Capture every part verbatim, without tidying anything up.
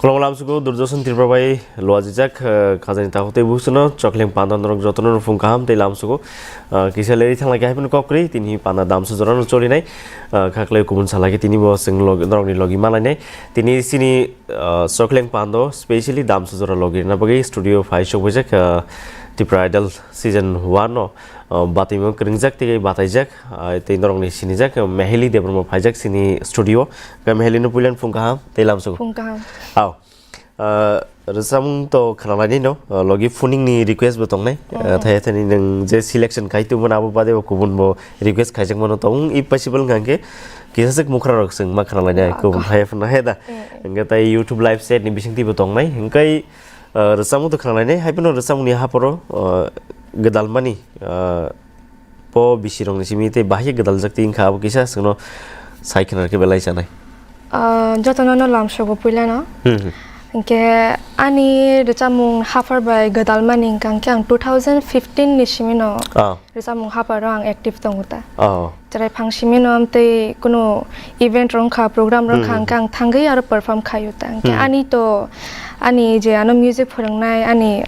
Kolom lamsugo Durjoson Tripura bai luajijak, eh, khajani takhuk tei busuno Chokleng Pando norok jotono rwphung kaham tei lamsugo, eh, kisa leri thanglai khe haipano kok kwrwi tini panda damsa jorano cholinai, eh, khaklai kubun salai khe tini bo chwng log-, norokni logi malainai. Tini chini, eh, Chokleng Pando specially damsa jora logi rwna bagwi studio phai sokbaijak, eh, Tripura Idol season one no, eh, batwimo kwrwngjak tei bataijak, eh, tei norokni sinijak, eh, Meheli Debbarma phaijak chini studio. Khe Meheli no puilan phung kaham tei lamsugo. Phung kaham. Aw. Ah, rwchapmung to khnalainai no, ah, logi phuning ni request bo tongnai. Ah, thaya thani nwng je selection khai tongmani abo bade bo kubun bo request khaijak mano tong. I possible hwnkha khe kisa swk mukra rok chwng ma khnalainai kubun thaya phano he da. Hwnkhe tai YouTube live set ni bisingtwi bo tongnai. Hwnkhe, ah, rwchapmung to khnalainai, hai phano rwchapmung ni haporo, ah, gwdalmani, ah, po bisi rokni simi tei bahai khe gwdaljak tei wngkha abo kisa chwngno sai khna khe belai chanai. Ah, jotono no lamsogo puilano. Hmm, hmm. Hwnkhe ani rwchapmung haphar bai gwdalmani hwnkha hwnkhe ang two thousand fifteen ni simi no rwchapmung hapharo ang active tongo ta. Oh. Chwrai phang simi no amtwi kunu event rok wngkha, program rok wngkha, hmm, hwnkhe ang thangwi aro perform khaio ta. Hwnkhe ani to, ani je ano music phwrwngnai ani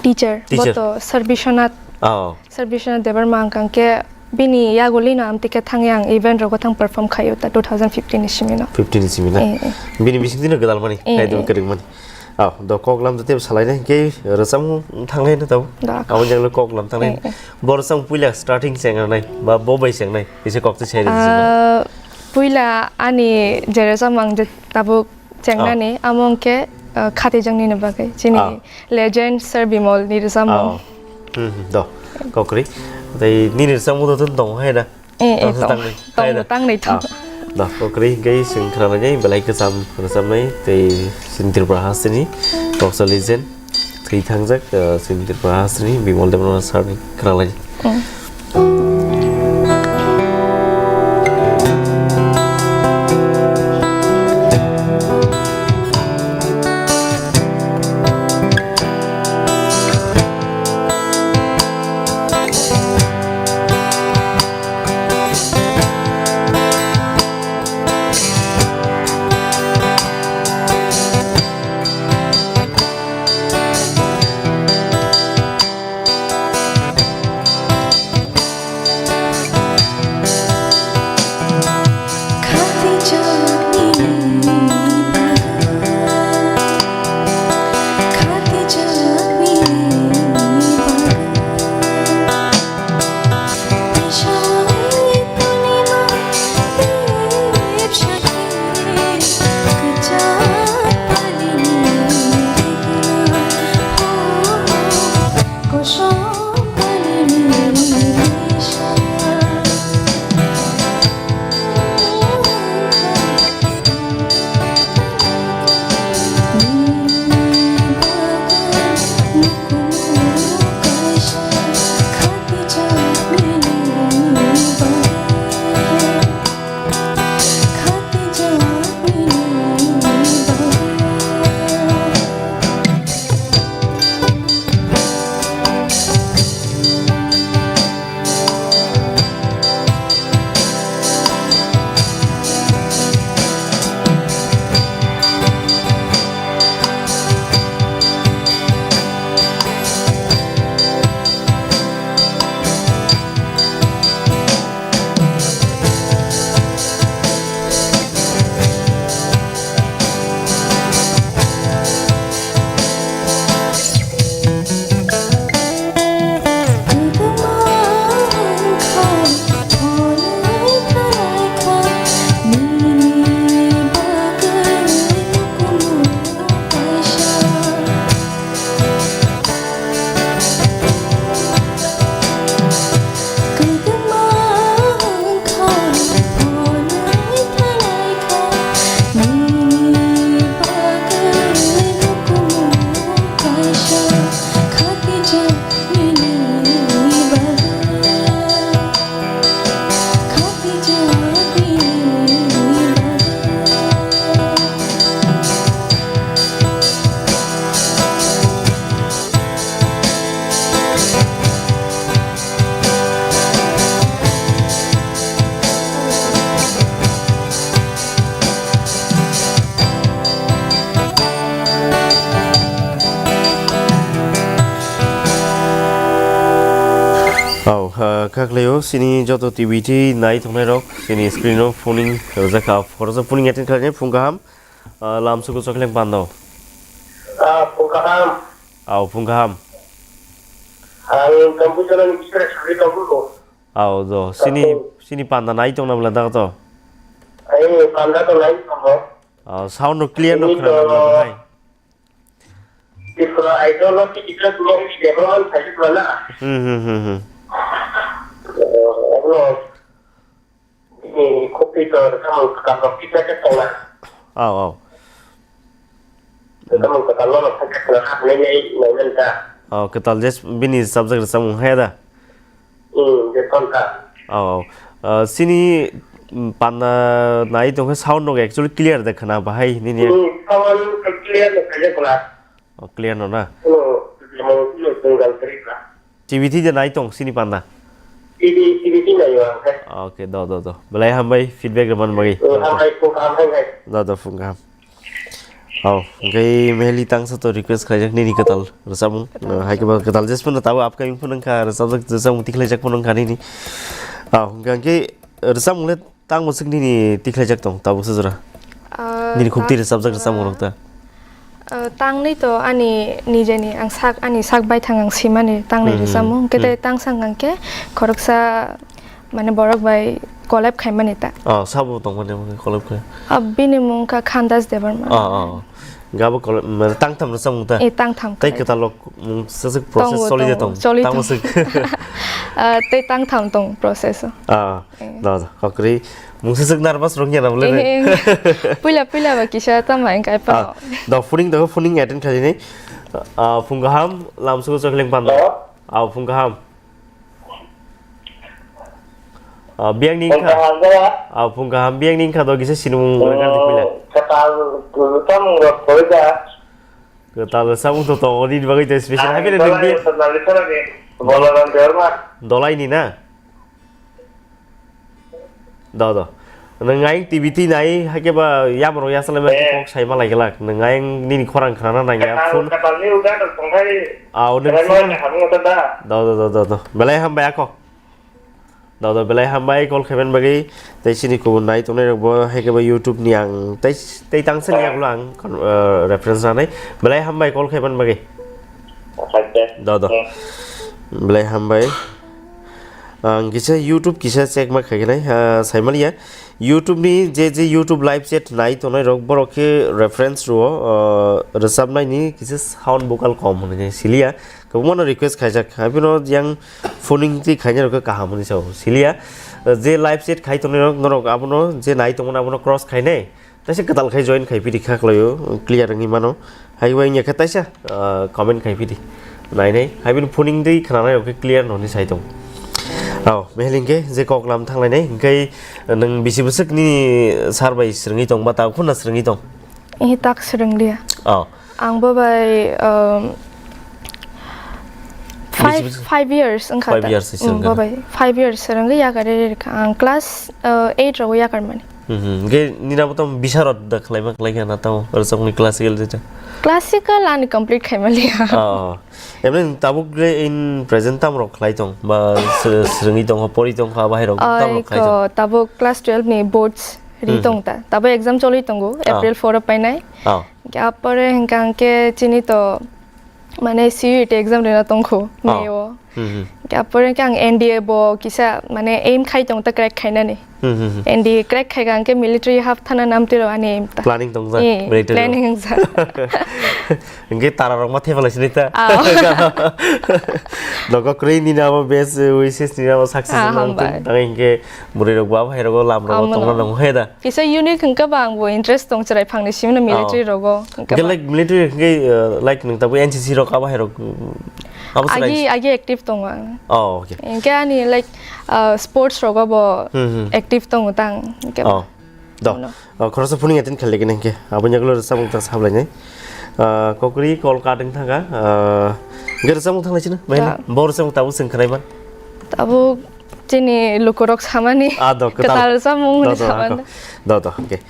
teacher, bo to Sir Biswanath. Oh. Sir Biswanath Debbarma wngkha hwnkhe bini yagulino amtwi khe thangwi ang event rogo thang perform khaio ta two thousand fifteen ni simi no. Fifteen ni simi na? Eh, eh. Bini bisingtwi no gwdalmani eh, hai do eh. Kwrwngmani. Oh, do kok lam jotebo salainai hwnkhe rwchapmung thanglai no tabo. Da. Abo janglo kok lam thanglai. Eh, eh. Bo rwchapmung puila starting chengnai ba bo bai chengnai kisa kok twi sai rwdi. Ah, puila ani je rwchapmung je tabuk chengnani, amo hwnkhe, ah, Khatijang nini bagwi. Chini legend Sir Bimol ni rwchapmung. Oh. Hmm, hmm, do. Kokri. Tei nini rwchapmung do tong hai da? Eh, eh, tong. Tong, tong, tong. Do, kokri hwnkhe chwng khnalainai belai kwcham rwchapnai tei chini Tripura hasteni koksa legend. Thwi thangjak, ah, chini Tripura hasteni Bimol Debbarma sir ni khnalai. Mm. Khlaio, chini joto T V T nai tongnai rok, chini screen o phoning rwjak kha. Khoroksa phoning attend khlainai, phung kaham, ah, lamsugo chokleng pando. Ah, phung kaham. Aw, phung kaham. Ang computer ni bising sakri tongo. Aw, do, chini, Aw. Chini panda nai tongna bwla dago to? Ai, panda to nai tongo. Aw, sound no clear no Ini khna to- nang hai. Tripura Idol no ticket no development khaisuk mano. Hmm, hmm, hmm, hmm. Eh, ano, ini kopi to kamu kakak kita ke tengah. Aw, aw. Kamu kakak lo no khaisuk mano, hak nai nai nai nai ta. Aw, kwtal jes bini subject rwchapmung haya da? Hmm, je tonka. Oh, oh. Uh, chini, mm, panda nai tongkhe sound rok actually clear de khna bahai nini. Hmm, sound clear no khaijak bwla. Oh, clear no na? Hmm, jemon, hmm, single three ka. T V T de nai tong chini panda? T V, T V T nai yo ang khe. Okay, do, do, do. Belai hambai feedback rwman bagwi. Hmm, hambai, phung kaham, hambai. Do, do, phung kaham. Oh, hwnkhe Meli tangsa to request khlaijak nini kwtal rwchapmung. Kwtal. Uh, hai khe ba kwtal jes phano tabo upcoming phano wngkha, rwchapjak, rwchapmung tikhlaijak phano wngkha nini. Oh, hwnkhe, hwnkhe rwchapmung le tang bwswk nini tikhlaijak tong tabuksa jora? Ah, nini khukti tang, rwchapjak rwchapmung rok ta? Ah, tangnwi to ani nijeni ang sak, ani sak baithang ang simani tangnwi Hmm, hmm, rwchapmung. Hwnkhe hmm. Tei tangsa hwnkhe khoroksa mane borok bai collab khaimani ta. Oh, sabo tongmani mungkha collab khai. Ah, bini mung kha Khandas Debbarma. Oh, oh. Gabo collab, mane tangtham rwchapmung ta? Eh, tangtham Tei collab. Kwtal rok mung saswk process Tongo, choli de tongo, tong? Choli Tamo tong. Swk. Ah, tei tangtham tong process o. Ah, Eh. Da, da, kokri. Mung saswk nervous rok ya na bole re? Eh, eh. Puila, puila ba kisa tamo ang kai Ah, pa. Da, phoning da, phoning attend khaini. Ah, phung kaham, lamsugo chokleng pando. Hello? Ah, phung kaham. Ah, biyang ni Phung wngkha. Kaham da? Ah, phung kaham biyang ni wngkha do kisa sinimung Oh, wngkha di pila. Kwtal, kwtal samung rok koi da. Kwtal samung to tongo ni bagwi tei special Ang hai bini dolai ni. Dolai ni na? Do, do. Nwng ayang T V T nai, hai khe ba yamro yasalai ma Eh. Kok sai ma lai glak. Nwng ayang nini khorang khnana nang ya. Katal, phone. Katal ni uda rok tongthai. Ah, o nwng Katal phone. Ni hamung ta da. Do, do, do, do, do. Belai hambai ako. Do, do, belai hambai call khaiman bagwi. Tei chini kubun nai tongnai rok bo hai khe ba YouTube ni ang tei, tei tangsa ni yagulo ang, uh, reference ranai. Belai hambai call khaiman bagwi. Acha. Do, do. Hmm. Belai hambai. Ang kisa YouTube kisa check ma khaikhe nai, ah, saimaliya. YouTube ni je je YouTube live chat nai tongnai rok borok khe reference rwo, ah, rwchapnai ni kisa sound vocal kom hwnwi siliya. Kwbangma no request khaijak. Abino yang phoning twi khainai rok khe kaham hwnwi sao siliya. Je live chat khai tongnai rok norok abono je nai tongmani abono cross khainai. Taisa kwtal khai join khai phidi kha khlaio, clear wngwi mano. Hai bai wngya khe taisa, ah, comment khai phidi. Nai nai, hai bini phoning twi khwnanai rok khe clear no hwnwi sai tong. Aw, mehel hwnkhe je kok lam thanglainai, hwnkhe nwng bisi bwswk nini sir bai swrwngwi tong ba tabuk phano swrwngwi tong? Eh, tak swrwng liya. Oh. Ang bo bai, um, five, Bisi bwswk? Five years wngkha Five ta. Years se Mm, swrwngkha. Bo bai five years swrwngwi yakar rwkha. Ang class, uh, eight rogo yakar mani. Mhm. Hwnkhe nini abo tamo bisarot da khlaima khlai kha na tamo rwchapmung classical jeta? Classical ani complete khaima liya. Oh. Emni tabuk le in present tamo rok khlai tong ba sw-, swrwngwi tong pori tong kha bahai rok tamo rok khlai tong? Tabuk class twelve ni boards ri Hmm. tong ta. Tabuk exam choli tongo, Ah. April four o painai. Ah. Apore hwnkha hwnkhe chini to mane C U E T exam rina tongkho, Ah. May o. Hmm, hmm. Apore hwnkhe ang N D A bo kisa mane aim khai tong ta crack khainani. Hmm, hmm, hmm. N D A crack khai kha hwnkhe military hap thana namtwi rw ani aim ta. Planning tong ja, Eh, military planning rw. Wng ja. Hwnkhe tara rok ma thepalai sini ta. Ah. Nogo kwrwi nini abo best wishes nini abo success Ah, wngna hambai. Wngthung. Tangwi hwnkhe bwrwi rok bo abo hai rogo lam rogo Amo tongna no. Nango he da. Kisa unique hwnkhe ba angbo interest tong chwrai phangni simi no military Oh. Rogo. Hwnkhe Hwnkhe ba like military hwnkhe, uh, like nwng tabuk N C C rok abo hai rok, um, abo chwrai Agi, agi active tongo ang. Oh, okay. Hwnkhe ani like, uh, sports rogo bo Hmm, hmm. Active tongo tang. Hwnkhe ba. Oh. Do. Ano. Ah, khoroksa phoning attend khailai gini hwnkhe. Aboni yagulo rwchapmung ta sablainai. Ah, kokri call cut wng thangkha. Ah, hwnkhe rwchapmung thanglai sino, maina? Da. Bo rwchapmung tabuk swng khnai man. Tabuk chini lukurok samani. Ah, do, kwtal. Kwtal rwchapmung Do, hwnwi do, samani. Ako. Do, do, okay.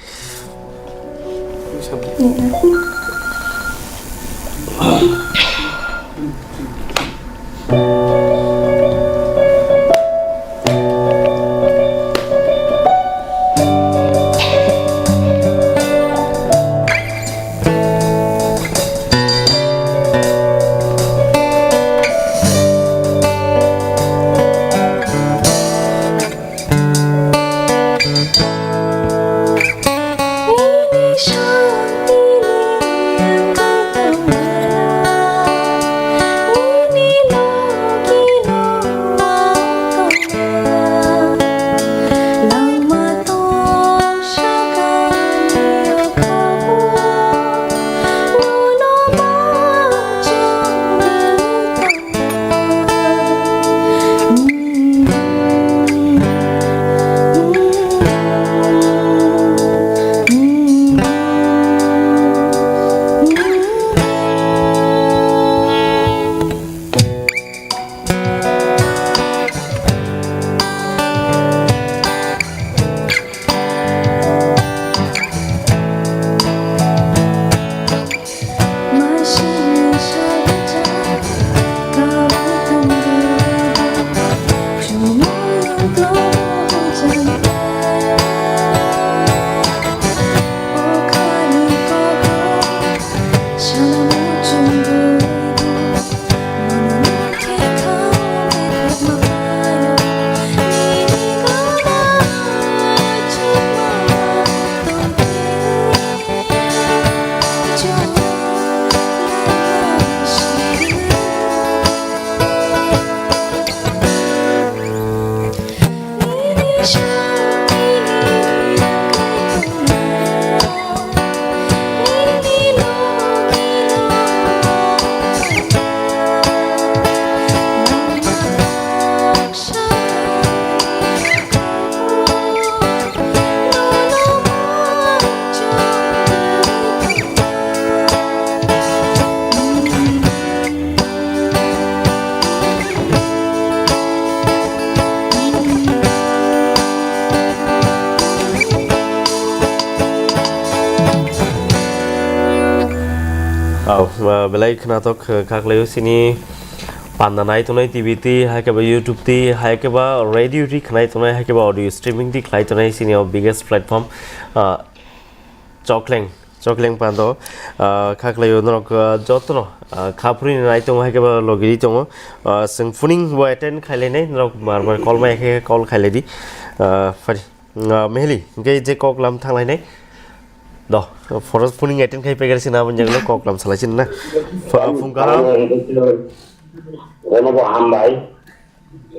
Au, ah, belai khwnathok, eh, kha khlaio chini panda nai tongnai T V twi, hai khe ba YouTube twi, hai khe ba radio twi khwnai tongnai, hai khe ba audio streaming twi khlai tongnai chini o biggest platform, ah, Chokleng, Chokleng Pando, ah, kha khlaio norok, ah, jotono, ah, kha phuruni nai tongo, hai khe ba logiri tongo. Ah, chwng phuning bo attend khai lainai, norok mar mar call mai khe call khai lai di. Ah, phari. Ah, Meheli, hingke je kok lam thang lainai. Do, phoro phuning attend khai pegari sina aboni jagalo kok lam salai sina na. Pha-, phung kaham. Ono bo hambai.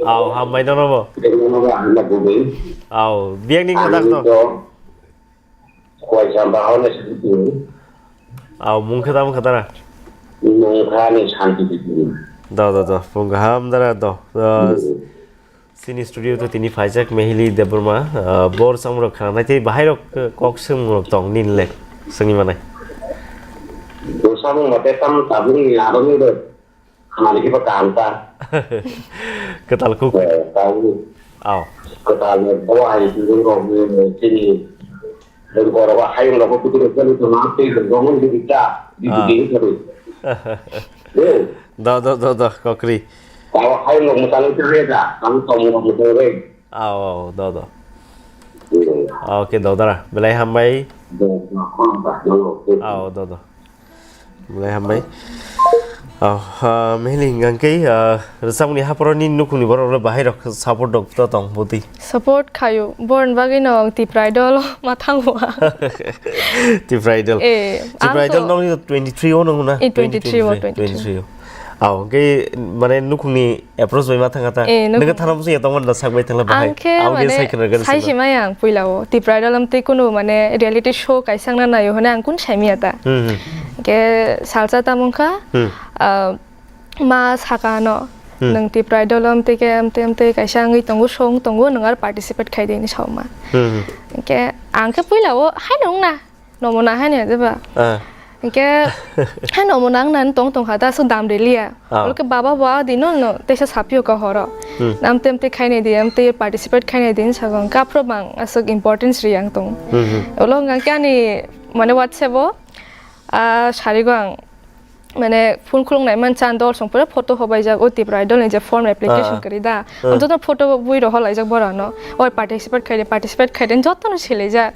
Au, hambai nono bo. Ono bo hambai bubui. Au, biyang ni khadak to. Kuaisa bahai le santi. Au, mung khe tamo khatara? Mung kha ni santi bibi. Do, do, do. Phung kaham dara do. Uh, Hmm. Sini studio to tini phaijak Mehili Debbarma. Uh, bor samrok khana nai tei bahai rok, uh, kok sung rok tong nin le. Sungi manai. Bo samung mate tam tabung ni aroni rok. Khana ni kiba kaham ta. Kwtal kuk. Eh, kaham. Au. Kwtal ni bo hai sung rok ni chini. Rengkoro ba hayung rok bo kutu rok jani to na tei rok rong di ta di Ah. Di di ta. Eh. Do, do, do, do, kokri. Tawa hayung rok mwchang tong re da, ang tong rok mwchang re. Au, au, do, do. Hmm. Au, ke do dara. Belai hambai. Do, do, do, do, do. Au, do, do. Belai hambai. Au, ah, Meheli hingkang kei, ah, rwchapmungni haphoro nini nukhungni borok rok bahai rok support rok to tong bwtwi. Support khaio, borni bagwi no ang Tipra Idol ma thango. Tipra Idol. Eh, Tipra ang Idol to nokni twenty-three o nung na? Eh, twenty-three o, twenty-three. Twenty-three o. Au, hingke mane nukhungni approach bai ma thangkha ta. Eh, nukhung. Nokha thana bwswng ya tongmani da sak bai thangla bahai. Ang khe Audience mane hai khna gani sai sima. Simai ang puila o. Tipra Idol amtwi kunu mane reality show kaisa wngna naio hwnwi ang kun saimaya ta. Hmm, hmm. Hingke salsa tamo wngkha, Hmm. ah, ma saka ano, Hmm. Nwng Tipra Idol amtwi khe amtwi amtwi kaisa wngwi tongo, song tongo, nwng aro participate khai di hinwi sauma. Hmm, hmm. Hingke ang khe puila o, hai nwng na. Nomona haino jeba. Ah. Hingke, hai nomona wngna tong tong kha ta, aswk dam riliya. Ah. Olo khe baba bo a dino no teisa sapio ka horo. Hmm. Amtwi amtwi khainai di, amtwi participate khainai di hinwi sago. Hingke aphuru bang aswk importance ri ang tong. Hmm, hmm. Olo hingke ani mane WhatsApp o, ah, sarigo ang mane phone khuluk nai man chan dol song pore photo hobai jak o Tipra Idol ni je form application Ah. kari da. Ah. Ang joto photo bui rok holaijak borok no. Oi participate khaide, participate khaide joto no silaijak.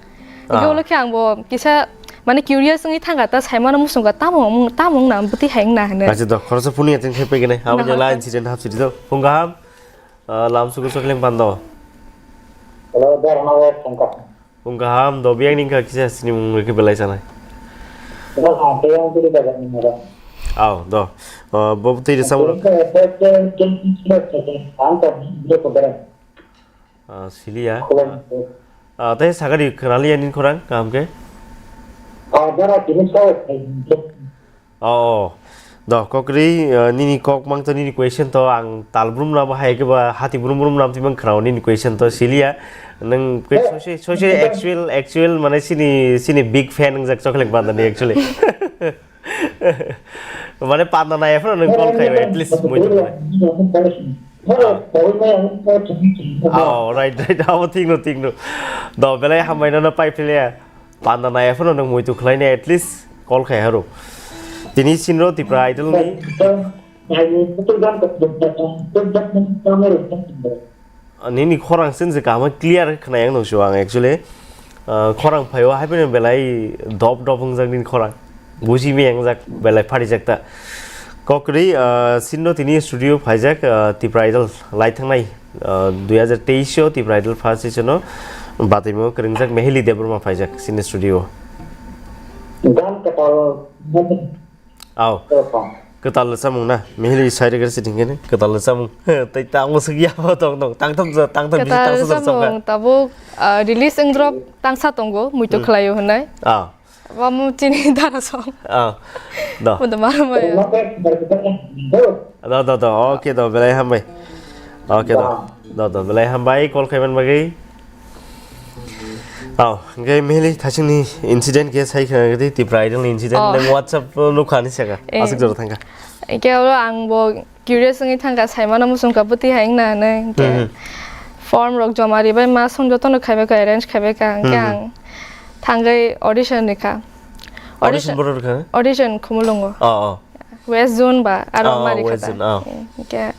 Hingke Ah. Ulo khe ang bo kisa mane curious wngwi thangkha ta, saimano muchungkha, tamo wng, tamo wngna bwtwi hai wngna hinwi. Acha do, khoroksa phone ya tong khe pegene. Abo Nahar jala khe. Incident hapsidi do. Phung kaham, ah, lam sugo chokling pando. Hello, dar ma wa phung kaham. Phung kaham do, biyang ningkha kisa sini mung rikhe belai sanai. Hello, ha, biyang kiri da ni mara. Aw, do. Ah, bo bwtwi risa mung. Ang to, ang to, ang to, ang to, Ah, siliya. Khulum. Ah, tei sagari khwnaliya nini khorang, kaham khe? Ah, jara tini sao. Oh, oh. Do, kokri, ah, nini kok mang to nini question to ang tal brum na ba hai khe ba hati brum brum na twi mang khwnao nini question to siliya. Nang khe Eh, sosi, sosi eh, actual, actual mane sini, sini big fan wngjak chocolate bandani actually. Mane panda nai phano nang call khai at least muitu khlai. Oh, right, right. Abo thik no, thik no. Do belai hambai no, no pai phile. Panda nai phano nang muitu khlai ne at least call khai haro. Tini sinro Tipra Idol ni. Nini khorang sen se kaham clear khwnai ang nung sio ang actually, ah, khorang phaio hai phano belai dop dop wngjak nini khorang, buji me wngjak belai pharijak ta. Kokri, ah, sinno tini studio phaijak, ah, Tipra Idol lai thangnai, ah, dui hazar teis o Tipra Idol first season o batimo kwrwngjak Meheli Debbarma phaijak sinno studio. Gan katal. Au. Welcome. Kwtal samung na, mihili sai rwgwk si thwngkhe kwtal samung. Tei tamo swk ya bo tong tong, tang thok ja, tang thok bisi Kwtal tang sa samung tabuk, ah, release wng drop tang sa tongo, muitu Hmm. khlaio hwnai. Ah. Wamo chini dara song. Ah. Do. Muitu maro maya. Do, do, do. Okay, do, belai hambai. Okay, do. Do, do, belai hambai, call khaiman bagwi. Oh, hwnkhe mihili thasingni incident khe sai khna gidi, Tipra Idol ni incident, Oh. nang WhatsApp o nukha ni saka, Eh. aswk jora thangkha. Hwnkhe oro ang bo curious wngwi thangkha, saimano muchungkha bwtwi hai wngna hinwi, hwnkhe Hmm, hmm. form rok joma ribai ma song jotono khaibai kha, arrange khaibai kha, hwnkhe Hmm, hmm. ang thangwi audition rikha. Audition Audition boro rikha? Audition Khumulwngo. Oh, oh. West Zone ba, aro Oh, oh, ma rikha West ta. Zone, oh. Hwnkhe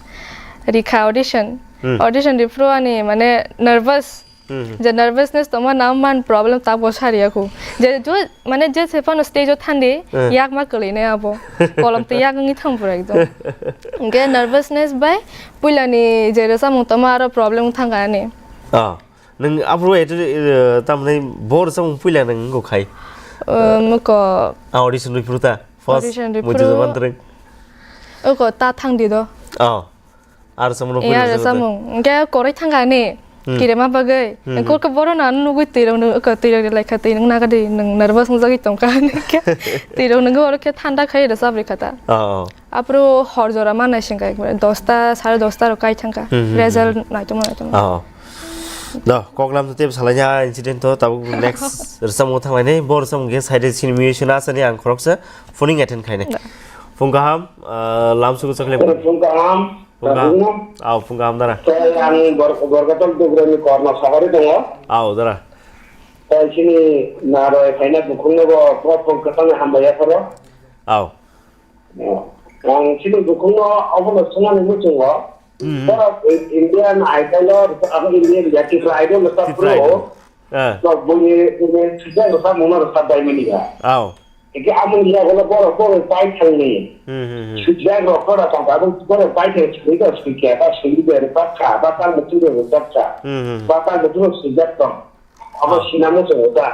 rikha audition. Hmm. Audition riphuru ani mane nervous Hmm. Je nervousness tongma na man problem ta bo sariya khu. Je jo mane je se phano stage o thandi Eh. yak ma kwlwi nai abo. Kolom te yak wngwi thang pura ekdom. Hwnkhe nervousness bai puila ni je rwchapmung tongma aro problem wng thang ani. Ah, nwng aphuru eto, eh, tamni bo rwchapmung puila nwng wngkha khai? Eh, muko Ah, audition rwphuru ta? First, audition muitu rwphuru. Jaban twrwng? Uko ta thangdi do. Oh. Ar samung Iya, rwchapmung. Hwnkhe kwrwi thangkha ani. Hmm. Kirima bagwi. Hmm, hmm. Kok boro na nugwi twirok nung, ko twirok ni laikha twi nung naga di nung nervous wngjagwi tongkha ani khe. Twirok nungwi oro khe thanda khai rwchap rikha ta. Oh, oh. Aphuru hor jora ma naisingkha ekbare dosta, sare dosta rok kai thangkha. Hmm, hmm, hmm. Result naitongma naitongma. Oh. Do, kok lam tei salaini a incident to tabuk next rwchapmung thanglaini. Bo rwchapmung khe side sini musician asani ang khoroksa phoning attend khainai. Da. Phung kaham, ah, lam sugu chakle. Phung kaham. Phung kaham. Phung kaham. Aw, phung kaham dara. Tei ang Bor-, Borgatol Dugrani Korno Sahari tongo. Aw, dara. Tei chini naroi phaina bukhungno bo, bo phung kwthangni hambai yapharo. Aw. Ang chini bukhungno obono swngnani muchungo. Hmm. Borok Indian Idol-o, abo Indian ya, Tripura Idol-o Tripura Idol. Eh. Boni, boni swijak rwchapmungno rwchapbaimani ya. Aw. Eke amoni ya bono borok borok pai thangni. Hmm, hmm, hmm. Swijak rok koda tong abo borok pai thang sini da swijak ba sini da rwchap kha ba tang muchung da rwchap kha. Hmm, hmm. Ba tang muchung swijak tong. Abo Ah. sinamo chwng ta.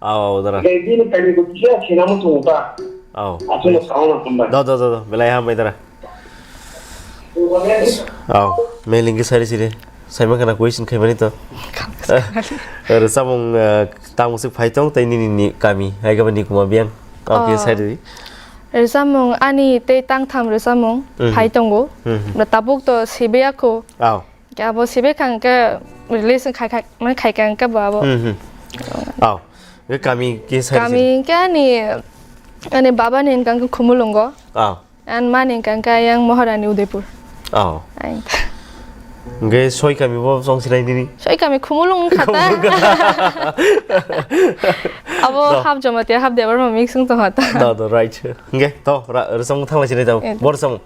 Aw, dara. Eke bini kani ko kya sinamo chwng ta. Aw. Aswk no sauna hambai. Do, do, do, do. Belai hambai dara. Aw, mailing khe sari siri. Saima khana question khaimani to. Rwchapmung, eh, tamo swk phai tong tei nini ni kami, hai khe Nikuma Biyang. Aw, khe Oh. sari. Rwchapmung ani tei tangtham rwchapmung Mhm. phai tongo. Mhm. Na tabuk to sibeya kho. Aw. Khe abo sibe kha hwnkhe release khai khai, mane khai kha hwnkhe bo abo. Mhm. Aw. Khe kami khe sari siri. Kami hwnkhe ani, ani baba ni hwnkha hwnkhe Khumulwngo. Aw. Ang mani hwnkha khe ayang Maharani Udaipur. Oh. Ayang. Hwnkhe soi kami bo chong sinai nini? Soi kami Khumulwng wngkha ta. Khumulwng wngkha. Abo No. Half Jamatia, half Debbarma mix wng tongkha ta. No, no, right. Hwnkhe to, ra-, rwchapmung thanglai sinai tamo. Eh. Bo rwchapmung?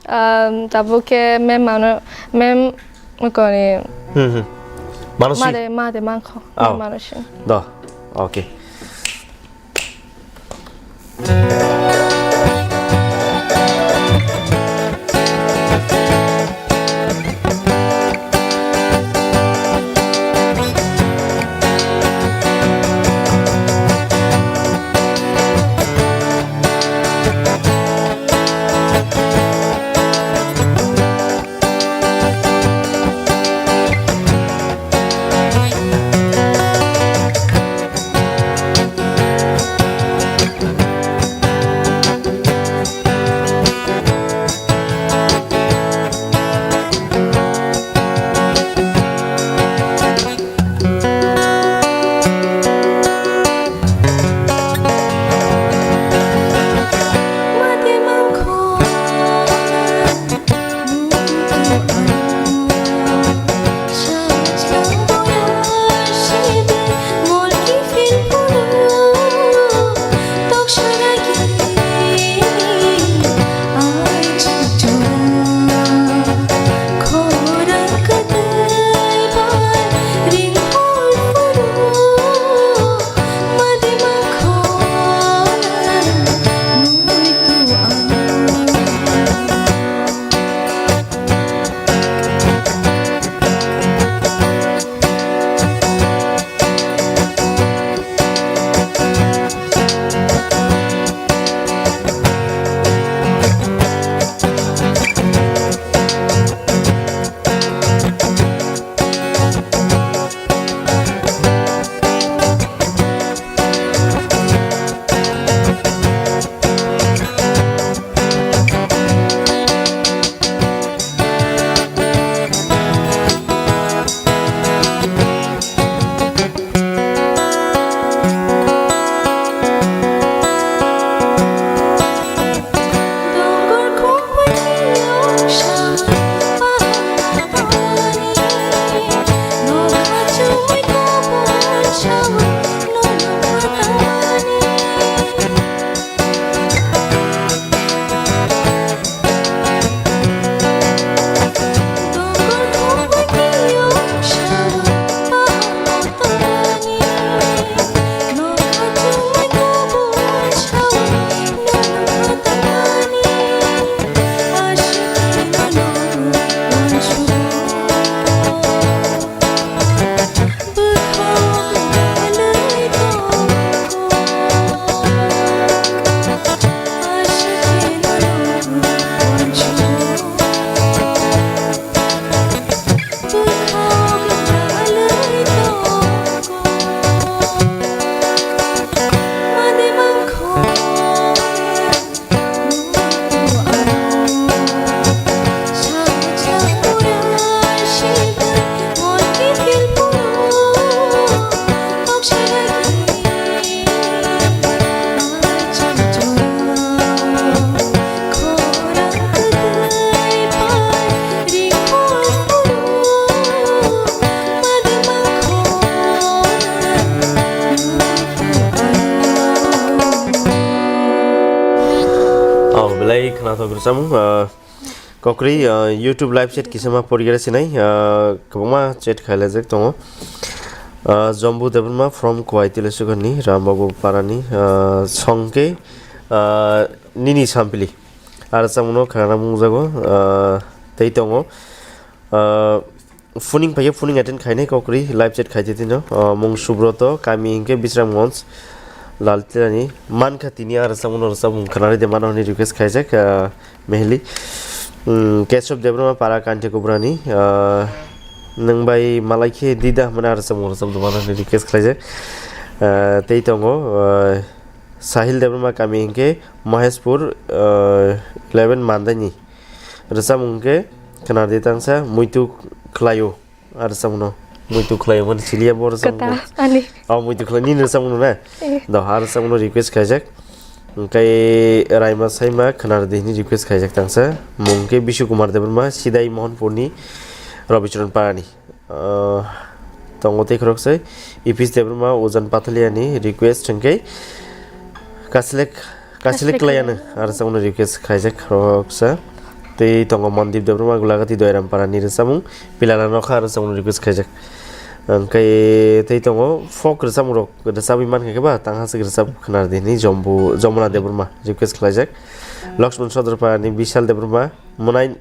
Um, tabuk khe mem mano, mem koni. Hmm, hmm. Manosi? Made, made mangkho. Oh. Mem manosi. Do. Okay. Tok rwchapmung, ah, kokri, ah, YouTube live chat kisa ma porigera sinai, ah, kwbangma chat khailajak tongo. Ah, Jombu Debbarma from Kuwai Tilasukharni, Rambabu Parani, ah, songke, ah, nini sampili. Ar rwchapmungno khwnana mungjago, ah, tei tongo. Ah, phoning phaikhe phoning attend khainai kokri live chat khaitwi tino. Ah, mung Subroto, kami hinkhe Bisramganj, Laltilani. Mankha tini ar rwchapmungno rwchapmung khwnarwi de mano hwnwi request khaijak, ah, Mehli. Hmm, Keshob Debbarma para Kanti Kubrani, ah, nwng bai malai khe dida hwnmani ar rwchapmung rwchapmung mano hwnwi request khaijak. Ah, tei tongo, ah, Sahil Debbarma kami hinkhe Maheshpur, ah, eleven Mandaini. Rwchapmung khe khwnardi tangsa muitu khlaio. Ar rwchapmungno muitu khlaio mani siliya bo rwchapmung. Kata ani. Oh, muitu khlai nini rwchapmungno na? Eh. Do, ar rwchapmungno request khaijak. Hwnkhe Raima Saima khwnardi hwnwi request khaijak tangsa. Mung khe Bishu Kumar Debbarma, Sidai Mohanpurni, Rabicharan Parani. Ah, tongo tei khoroksa Ipis Debbarma, Ujan Pathaliani request hwnkhe Kaslek, Kaslek Kaslek Klayano, Klayano. Ar rwchapmungno request khaijak khoroksa. Tei tongo Mandip Debbarma, Gulagati Doiram Parani rwchapmung, Pilala Nokha rwchapmungno request khaijak. Hwnkhe tei tongo folk rwchapmungrok rwchapwi mankha khe ba, tang hasik rwchap khwnardi hwnwi Jombu, Jomuna Debbarma request khlaijak. Lakshman Sodor Parani, Bishal Debbarma, Monai,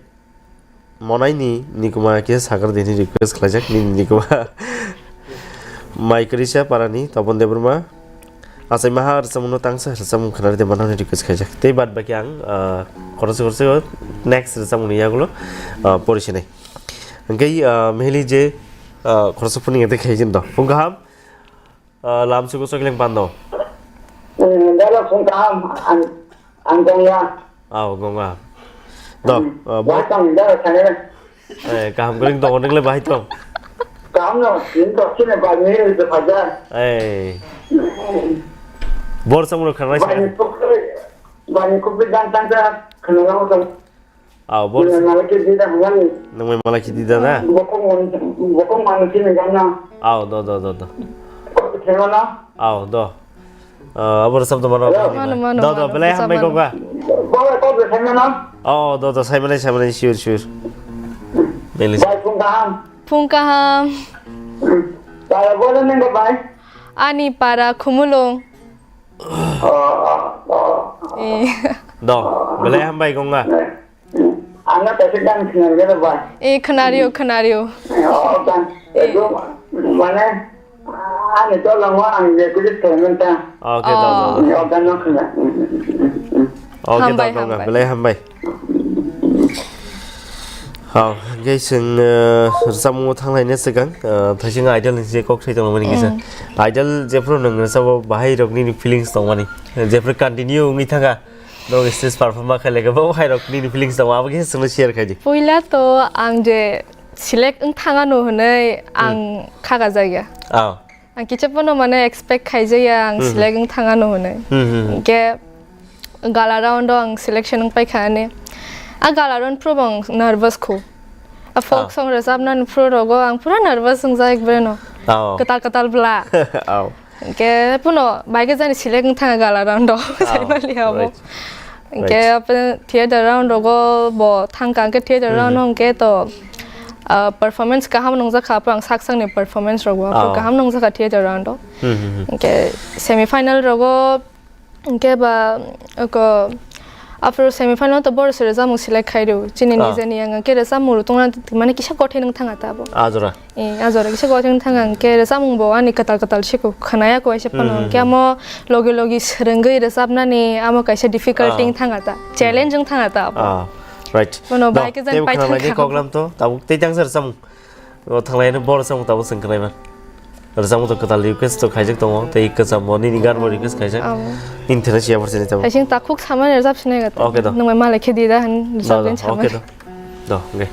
Monaini Nikuma khe sagar dini request khlaijak, nini Nikuma. Mai Krisa Parani Topon Debbarma, achai maha rwchapmungno tangsa rwchapmung khwnarwi de mano hwnwi request khaijak. Tei bad baki ang, ah, khoroksa khoroksa next rwchapmungni yagulo, ah, porisinai. Hwnkhe, ah, Mehli je, ah, khoroksa phoning attend khaijak do. Phung kaham. Ah, lamsugo chokling pando. Hmm, dala phung kaham, ang, ang gongya. Aw, gongya. Do, hmm, ah, bo-, wai tong, dala thangya. Eh, kaham kring tongo, nwngle bahai tong. Kaham no, nini to sini ba, nini to phaja. Eh. Bor samro khanai sa. Bani kupri, bani kupri dan tangsa, khana lang tong. Aw, bor. Nang malai khe dida hwnmani. Nang mai malai khe dida na? Bokong man, bokong man sini gana. Aw, do, do, do, do. Kok thema na? Aw, do. Ah, abor sab do mano. Hello? Mano, mano, do, do, mano, belai sab hambai mano. Kok ba? Baba, kok thema na? Oh, do, do, sai mani, sai mani, sure, sure. Belai. Bai, phung kaham. Phung kaham. Para bola nang bai. Ani para Khumulwng. Oh, oh, oh. Eh. Do, belai hambai gongga. Ang no kaisa gan khna rwgeno bai. Eh, khwnario, khwnario. Oh, gan. Eh. Ekdom, mane, ani to langwa ang je kuji payment ta. Okay, do, do, do. Oh. Oh, gan no khna. Okay, hambai, do, do, hambai. Belai hambai. Hao, hingke chwng, eh, rwchapmung thanglai ne swkang, eh, thaising idol ni je kok thai tongmani kisa. Mm. Idol jephru nwng rwchabo bahai rok nini feelings tongmani. Jephru continue wngwi thangkha. Nwng stage perform ma khailai khe bo hai rok nini feelings tongo, abo khe chwngno share khai di. Puila to ang je select wng thang ano hwnwi ang Hmm. kha gajak ya. Oh. Ang kicha pono mane expect khai jaya ang Hmm, hmm. select wng thang ano hwnwi. Hmm, hmm, hmm. Hwnkhe gala round o ang selection wng paikha ani. A gala round phuru bo ang nervous khu. A folk Ah. song rwchapnani phuru rogo ang pura nervous wngjak ekbare no. Oh. Kwtal kwtal bla. Oh. Hwnkhe puno bai khe jani select wng thanga gala round o. Ah, saimali abo. Right. Hwnkhe Right. open theater round rogo bo thangkha, hwnkhe theater Mhm. round o hwnkhe to, ah, performance kaham nungjakha, aphuru ang sak sakni performance rogo, aphuru Oh. kaham nungjakha theater round o. Mhm, mhm. Hwnkhe semi final rogo Hwnkhe ba, oko, after semi final to boro se rwchapmung select khai rw. Chini Ah. nijeni yang hwnkhe rwchapmung rw tongna mane kisa kothai wng thang ta bo. Ah, jora. Eh, ah, jora kisa kothai wng thang hwnkhe rwchapmung bo ani kwtal kwtal se ko khwnaya ko waisa phano. Hmm. Hwnkhe amo logi logi swrwngwi rwchapnani amo kaisa difficulty Ah. wng thang ta. Challenge wng thang ta abo. Ah, right. Bono No, bai khe jan tei pai khwnalai thang khe kha. Koklam to, tabuk tei tangsa rwchapmung. O thanglai no boro samung tabuk chwng khwnai man. Rwchapmung to kwtal request to khaijak tongo, tei kwcham bo nini gan bo request khaijak. Abo. Nini thani siya borsi ni tabuk. Haising takhuk samani rwchap sinai ga. Okay, do. Nwng bai malai khe di da han Do, rwchap do. din samani. Okay, do. Do, okay.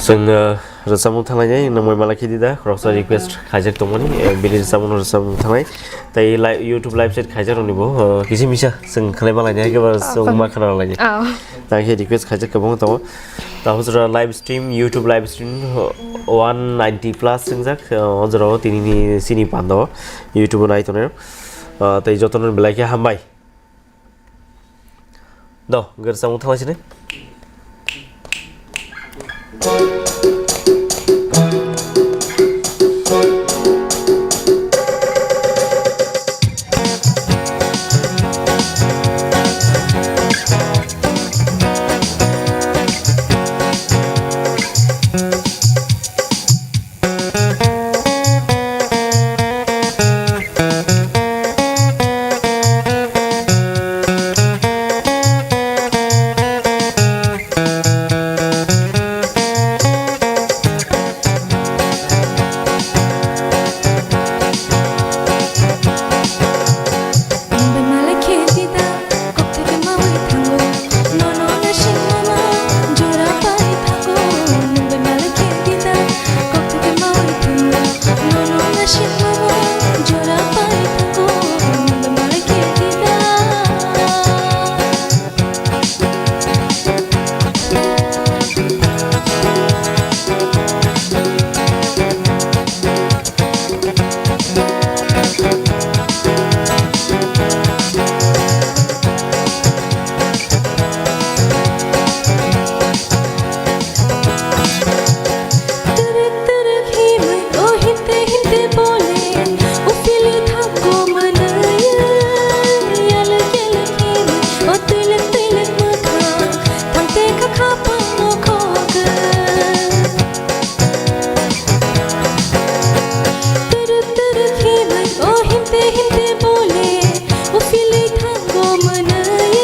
Chwng, uh, Rwchapmung thanglainai, nangbai malai khe di da, khoroksa request khaijak tongmani, eh, bini rwchapmung rwchapmung thanglai. Tai li-, YouTube live chat khaijak rokni bo, eh, kisi misa chwng khlai malainai, haikhe ba chwng ma khna lainai. Oh. Tang khe request khaijak kwbangma tongo. Tamo jora live stream, YouTube live stream, oh, one ninety plus wngjak, eh, o jora o tini ni sini pando YouTube o nai tongnai. Eh, tai jotono belai khe hambai. Do, gari samung thanglaisini. Turuk turuk himwi o himte himte bole o silwi thango mwnwi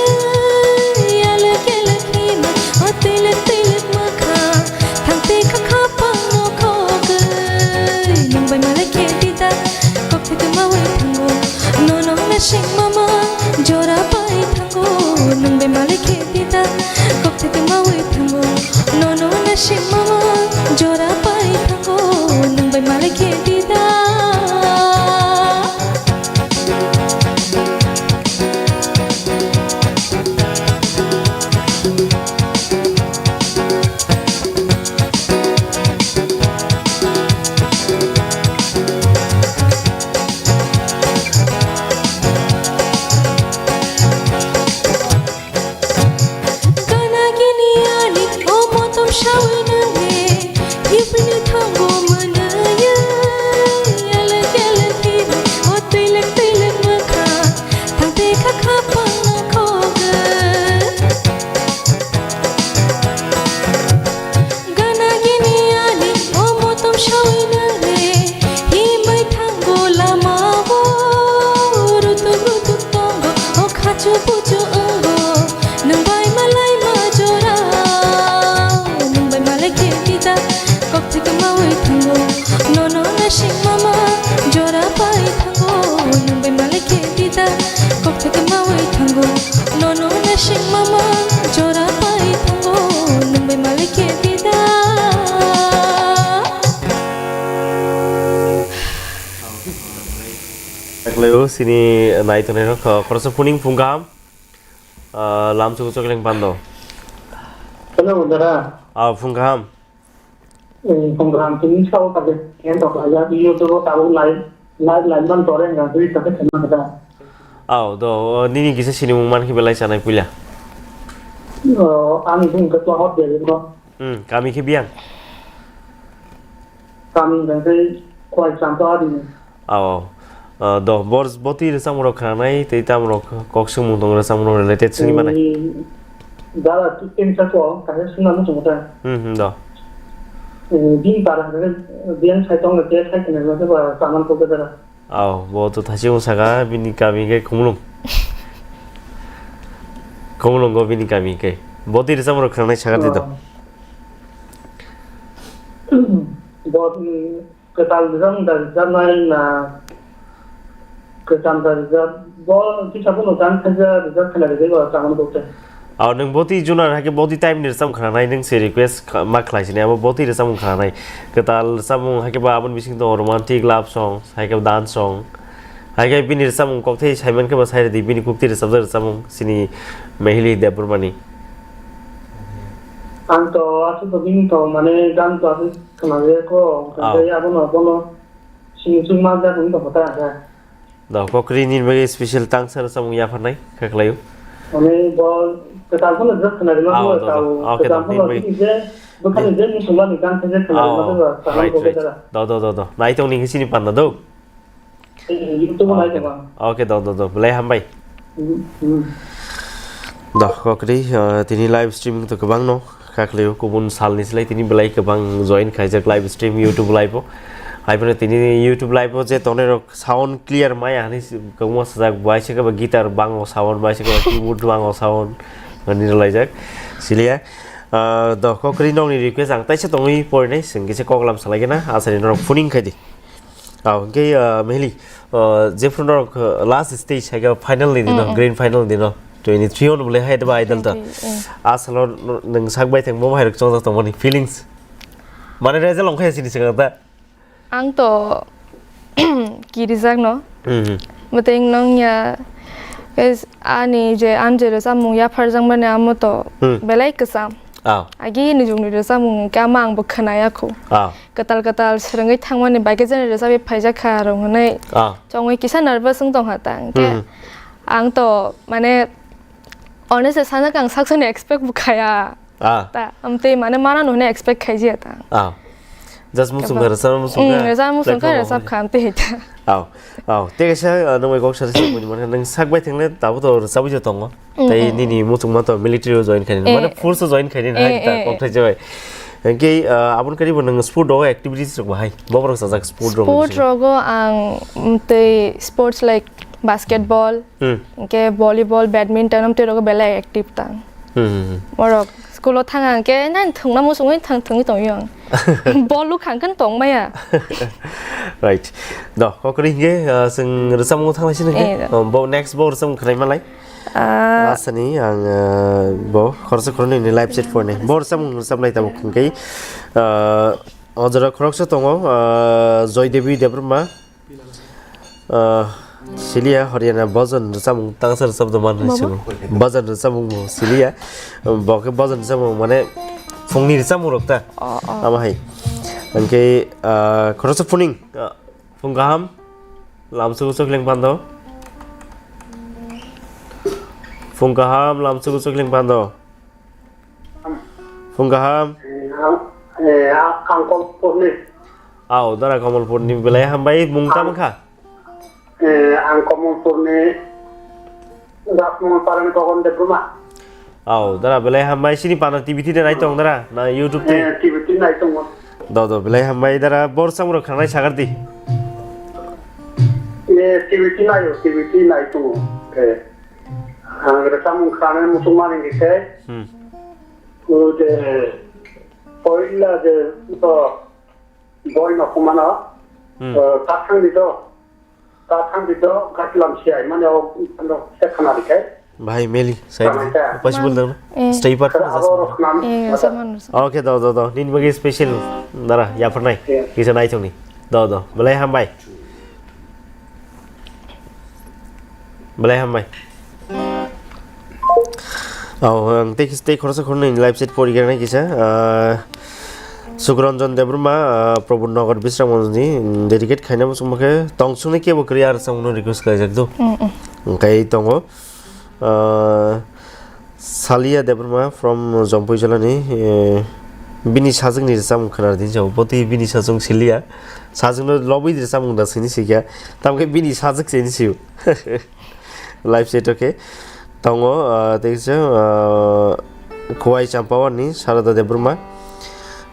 yalwk yalwk himwi o twilwk twilwk mwkhang thangte kha khapang no khogwi nwng bai malai khe dida kok thwkma wi thango nono nasing mama jora pai thango nwng bai malai khe dida kok thwkma wi thango nono nasing mama jora pai thango nwng bai malai khe dida. Gana gini ani o motom sawi nang le, hibini thango mwnaya, yalak yalak hini o twilak twilak mwkha, thangte kha khapang no khogwi. Gana gini ani o motom sawi nang le, himwi thango lama o, rutuk rutuk tongo o khachu buchu wngo, nwng bai malai ma jora, nwng bai malai khe dida, kok thwkma wi thango, nono nasing mama jora pai thango, nwng bai malai khe dida, kok thwkma wi thango, nono nasing mama jora pai thango, nwng bai malai khe dida. Eklai o sini nai tongnai rok, khoroksa phuning phung kaham, ah, lam chuku chokleng pando. Hello, dada. Ah, phung kaham. Eh, phung kaham, tini sao kaje, en tok aja, iyo to tabuk live, live, live man tore nga, dui kaje kena kata. Aw, do, nini kisa sinimung man khe belai chanai puila. Oh, ani bung ke to hot de ko. Hmm, kami khe biyang. Kami bung ke kwai cham to adi. Aw, aw. Ah, do, bor, boti rwchapmung rok khwnanai, tei tamo rok kok swngmung tongo rwchapmung rok related swngwi manai. Eh, dala tu tin sa ko, kaisa swngna muchung ta. Hmm, hmm, do. Eh, din para, din sai tong ke sai kene ba, ba, saman ko ke dala. Aw, bo to thachimung saka, bini kami khe Khumulwng. Khumulwngo bini kami khe. Boti rwchapmung rok khwnanai saka di do. Oh. Bo, mm, kwtal rijak da rijaknai na kwcham da rijak? Bo kisa bono dan khaija rijak khwna rijak ba saman ko te. Aw, nwng boti junar hai khe boti type ni rwchapmung khnanai, nwng se request kha-, ma khlai sini, abo boti rwchapmung khnanai. Kwtal rwchapmung hai khe ba aboni bising tongo romantic, love song, hai khe dance song. Hai khe bini rwchapmung kokthai sai man khe ba sai rwdi, bini kukti rwchapjak rwchapmung sini Mehili Debbarmani. Ang to aswk to bini to mane gan to aswk khna je ko, Aw. Tei abono, abono sini chuk ma jak wng tong kha ta ang khe. Da kokri ni bagwi special tangsa rwchapmung yapharnai kha khlaio. Mane bo kwtal phano jak khna rima Aw, bo da, da. Tau Oke, da, kwtal phano nini bagwi. Bini je, bwkhani je musulmani gan khe je khna Aw, rima bo kaham right, ko right. Kwtal. Da, da, da, da. Nai tong ni sini panda do. YouTube nai Oke, tong. Oke, da, da, da. Belai hambai. Hmm, hmm. Da kokri, uh, tini live streaming to kwbang no. Kha khlaio, kubun salni slai tini belai kwbang join khaijak live stream YouTube live o. Hai phano tini YouTube live o je tongnai rok sound clear maya hinwi kwbangma sajak, bai se khe ba guitar bango sound, bai se khe ba keyboard bango sound, ani rwlaijak. Siliya, ah, do kokri nokni request ang taisa tongwi porinai, chwng kisa koklam salaigena, asani norok phuning khaidi. Aw, hwnkhe, ah, Mehili, ah, jephru norok, ah, last stage hai khe final ni dino, Mm, mm. Grand final ni dino, twenty three ono bwlai hai deba idol ta. Twenty three, mm. A salo no-, nwng sak bai thang bo hai rok chongjak tongmani feelings. Mane result ongkhai sini swkang ta. Ang to kirijak no. Mm, mm. Mwtwng nong ya, guys, ani je, ani je rwchapmung yapharjakmani amo to Mm. belai kwcham. Ah. Agi ni jugni rwchapmung hwnkhe amo ang bo khwnaya kho. Ah. Kwtal kwtal swrwngwi thangmani bai khe jani rwchapwi phaijak kha rwng hwnwi Ah. chongwi kisa nervous wng tong kha ta. Hwnkhe Hmm. ang to mane honestly sana khe ang saksa ni expect bo khaya. Ah. Ta, amtwi mane mana no hwnwi expect khaijia ta. Ah. Just muchung kha rwchap, muchung kha. Hmm, rwchap muchung kha, platform rwchap kha, amtwi hita. Aw, aw. Tei kaisa, ah, nwng bai kok sari se buini mankha, nwng sak bai thangle tabuk to rwchabwi se tongo. Mm, Tei mm. nini muchungma to military o join khainani, Eh. mane force o join khainani Eh, hai ta eh, kok eh. thai jabai. Hwnkhe, ah, aboni karibo nwng sport o activities rok bahai, bobo rok sajak sport rok Sport bising. Rogo ang, mm, tei sports like basketball, Hmm. hwnkhe volleyball, badminton, amtwi rogo belai active tang. Hmm, hmm, hmm. Borok school o thang ang khe, nang thwngna muchungwi thang thwngwi tongwi ang. Ball luk khang khe tong maya. Right. Do, kokri hwnkhe, ah, chwng rwchapmung thang lai sini hwnkhe. Eh, do. Oh, bo next bo rwchapmung khwnai malai. Ah. Asani ang, ah, bo khoroksa khoroknwi ni live chat phone ni. Bo rwchapmung rwchapnai tabuk hwnkhe, ah, o jora khoroksa tongo, ah, Joy Devi Debbarma. Ah, siliya Haryana bhajan rwchapmung tangsa rwchap do man Mama? Sini. Bhajan rwchapmung bo siliya. Bo khe bhajan rwchapmung mane phungni rwchapmung rok ta. Oh, oh. Amo hai. Hwnkhe, ah, khoroksa phuning. Ah, phung kaham. Lamsugo chokling pando. Phung kaham, lamsugo chokling pando. Phung kaham. Eh, ang, eh, ang Kamalpurni. Aw, dara Kamalpurni belai hambai mung tamo kha? Eh, ang Kamalpurni Rajmahal Parani Gogon Debbarma. Aw, dara belai hambai sini pana T V twi de nai tong dara, na YouTube twi? Eh, T V twi nai tongo. Do, do, belai hambai dara bor samro khanai sagar di. Eh, T V twi naio, T V twi nai tongo. Eh, ang rwchapmung khanai muchungmani hwnkhe. Hmm. O je, poila je, to, Boi no khumano, Hmm. eh, ta thangdi do. Ta thangdi do, gati lam si ai mane o, ano, se khana di kai. Bhai, meli, side Khana di. Ka. Possible dong. Eh. Stay part Khana na abo jas. Ro khana. Eh, sama no. Okay, do, do, do. Nini bagi special. Dara, ya pernai. Eh. Kisa nai thong ni. Do, do. Belai hambai. Belai hambai. Oh, ang tei, tei khoroksa khoroknwi live chat porigrana kisa, ah, Sukranjan Debbarma, ah, Prabhu Nagar Bisramganj ni, mm, dedicate khaina muchungma khe tongsongni kebo kwrwi ar samungno request khlaijak do. Mm, mm. Hwnkhe tongo, ah, Salia Debbarma from Jompui Jolani, eh, bini sajwkni rwchapmung khwna di jao, botwi bini sajwk siliya. Sajwkno lobwi rwchapmung da sini sikya. Tamkhe bini sajwk sini siyo. Live set okay. Tongo, ah, tei kisa, ah, Khowai Champawani Sarada Debbarma.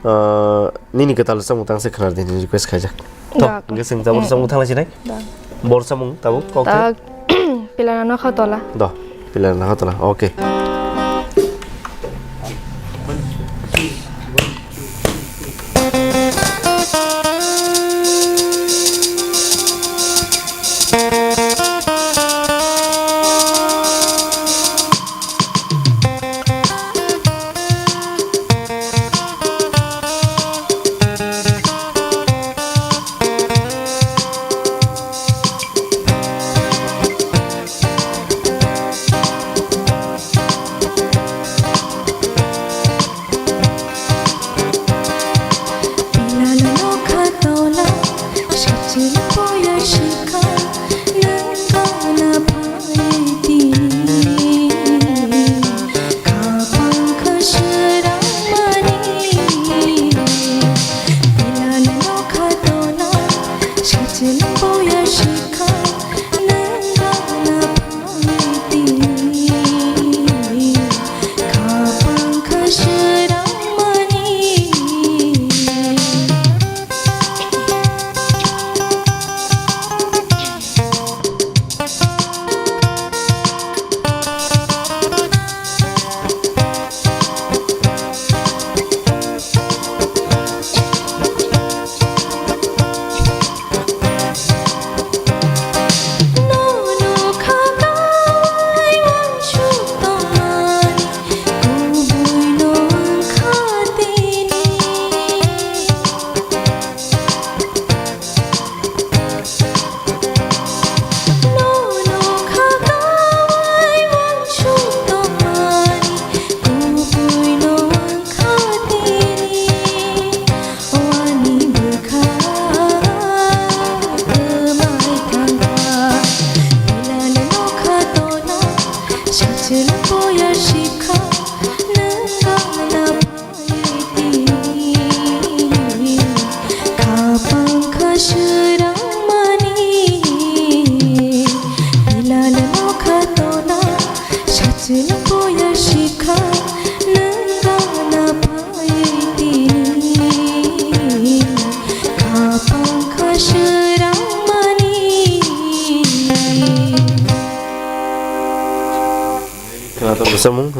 Ah, nini kwtal rwchapmung tangsa khwna di hwnwi request khaijak. To, Dak. Hwnkhe chwng tabuk rwchapmung thangna sinai. Dak. Bo rwchapmung tabuk kok thai. Dak. Pilarna nokha tola. Do, pilarna nokha tola. Okay.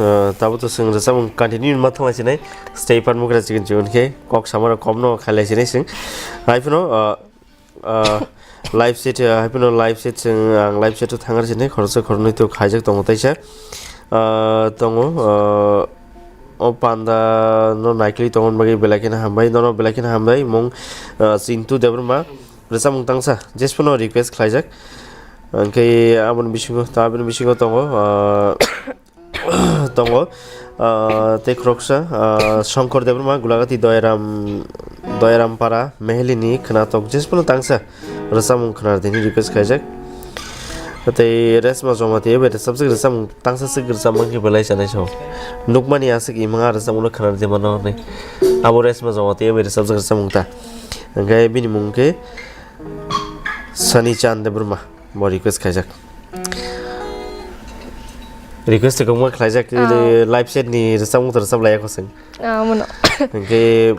Uh, tabo to chwng rwchapmung continue ma thanglaisini. Stay part mukra chicken chicken khe kok samara komno khailaisinai chwng. Hai phano, uh, uh, live set, uh, hai phano live set chwng ang live set o thangar sini khoroksa khoroknwi to khaijak tongo taisa. Uh, tongo, uh, o panda no naikli tongmani bagwi belai kheno hambai, nono belai kheno hambai mung, uh, Chintu Debbarma rwchapmung tangsa jesphano request khlaijak. Hwnkhe aboni bisingo, ta aboni bisingo tongo, uh, tongo, ah, tei khoroksa, ah, Shankar Debbarma, Gulagati Doyaram, Doyaram Para, Mehelini khwnatok, jesphano tangsa rwchapmung khwna rwdi hwnwi request khaijak. Tei Resma Jamatia bai rwchapjak rwchapmung tangsa swk rwchapmung khe belai chanai sao. Nukmani aswk imang a rwchapmungno khwna rwdi mano hwnwi. Abo Resma Jamatia bai rwchapjak rwchapmung ta. Hwnkhe bini mung khe Sani Chan Debbarma bo request khaijak. Request kwbangma khlaijak, ah, live set ni rwchapmung to rwchap laiya kho chwng. Ah, mono. Hwnkhe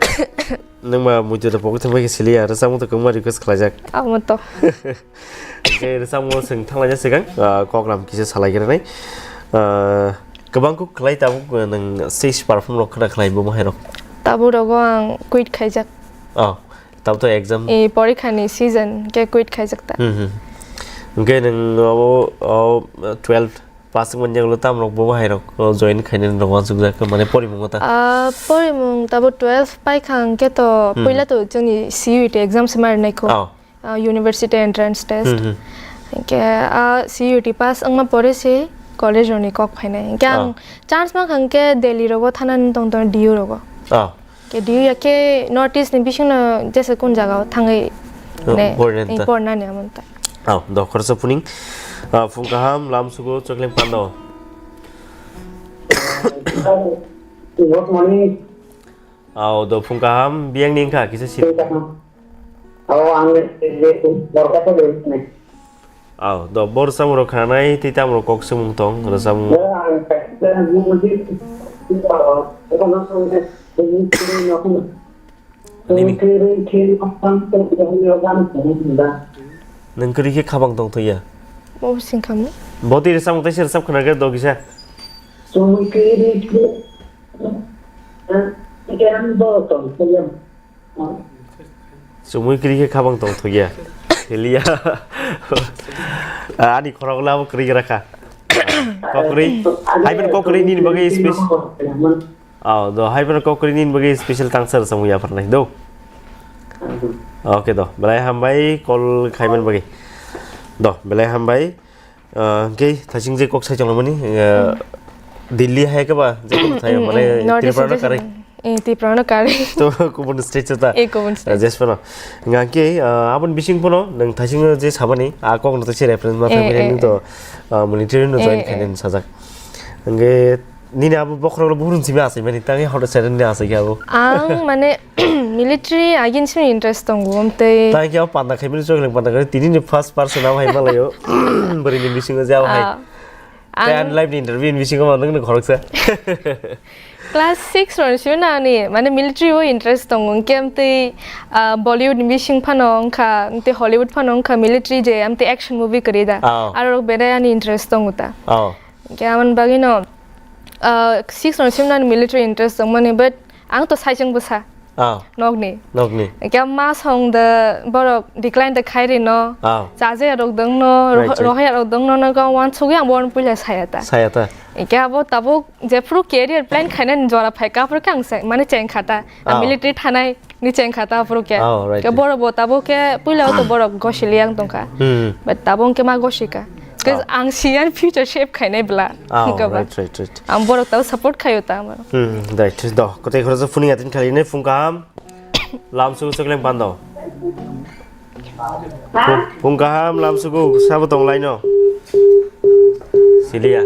nwng ma muitu da pokhe thangbai khe siliya, rwchapmung to kwbangma request khlaijak. Ah, moto. Hwnkhe rwchapmung chwng thanglaina swkang, ah, koklam kisa salai granai. Ah, kwbang kuk khlai tabuk nwng stage perform rok khwna khlai bo mahairok. Tabuk rogo ang quit khaijak. Oh. Tabo to exam. E, porikha ni season khe quit khaijak ta. Hmm, hmm. Hwnkhe nwng abo, o, twelve pass wngmani yagulo tamrok bo bahai rok, o, join khainani rok uansukjak, mane porimung ta? Ah, porimung tabo twelve paikha hwnkhe to, hmm, puila to chwngni C U E T exam se ma rwnai kho. Oh. Ah, University Entrance Test. Hmm, hmm. Hwnkhe, ah, C U E T pass wngma pore se college rokni kok phainai. Hwnkhe ang, oh, chance mankha hwnkhe Delhi rogo thanani tong tong D U rogo. Oh. Ke D U ya khe North East ni bisingno jesa kun jaga o thangwi, oh, ne, pornani ta. Pornani amon ta. Aw, dokhorsa puning. Ah, phung kaham, lam sugo, chokling pando. Good morning. Aw, do phung kaham, biyang ni wngkha, kisa sir. Phung kaham. Aw, ang le, le, borok kha le. Aw, do bor samung rok khanai, tei tamrok kok sumung tong, rwchapmung. Nini? Nwng kwrwi khe khabang tong thwiya. Bo sing khamu? Bo twi rwchapmung tei se rwchap khna khe do kisa. Chumui kwrwi khe khabang tong thokya. Theliya. Ani khorok le abo kwrwi gra kha. Kokrwi. Hai ben kokrwi nini bagwi special. Oh, do hai ben kokrwi nini bagwi special tangsa rwchapmung yapharnai do. Okay do. Belai hambai call khaiman bagwi. Do, belai hambai. Ah, hwnkhe thasing je kok sai chongmani, ah, Delhi hai khe ba je kok thai, mm, mm, mane, mm, North East Tripura no se karwi. Eh, Tripura no karwi. To kubun state se ta. Eh, kubun state. Ah, jesphano. Hwnkhe, ah, aboni bising phano nwng thasing je sabani, a kok no se reference ma, eh, thangmani, eh, nwng to, eh, ah, military no join, eh, khainani, eh, sajak. Hwnkhe nini abo bokhorok le buhrung simi asai mani, tangi hodo seren ni asai khe abo. Ang mane military agin simi interest tongo, amtwi. Tangi abo panda khaimani, chokling panda khaimani, tini ni first person abo hai malayo. Bwrwi ni bisingo je abo hai. Ah. Tei ang ani live ni interview ni bisingo ma nwng no khoroksa. Class six roni simi na ani, mane military o interest tongo, hwnkhe amtwi, ah, Bollywood ni bising phano wngkha, amtwi Hollywood phano wngkha, military je amtwi action movie kwrwi da. Oh. Aro bere ani interest tongo ta. Oh. Hwnkhe amoni bagwino, ah, six roni simi nani military interest tongmani, but ang to saichung bwsa. Oh. Nokni. Nokni. Hwnkhe ma song de borok decline de khairi no. Oh. Chaja rok dong no, right, right, rohya rok dong no, no, uansugwi ang bono puila saya ta. Saya ta. Hwnkhe abo tabuk jephuru career plan khainani jora phaikha, aphuru khe ang se, mane cheng kha ta. Oh. Military thanai. Ni cheng kha ta aphuru khe. Oh, right, right. Khe borok bo tabuk khe puila o to borok gosiliya wng tongkha. Hmm. But tabuk khe ma gosika. Khe, oh, ang siyan future shape khainai bla. Oh, hwnkhe ba. Right, right, right. Ang borok tabuk support khaio ta amaro. Hmm, right. Do, kotai khoroksa phuni atin khali ne phung kaham. Lam sugu chokling pando. Phung, phung kaham lam sugu sabo tong lai no. Siliya.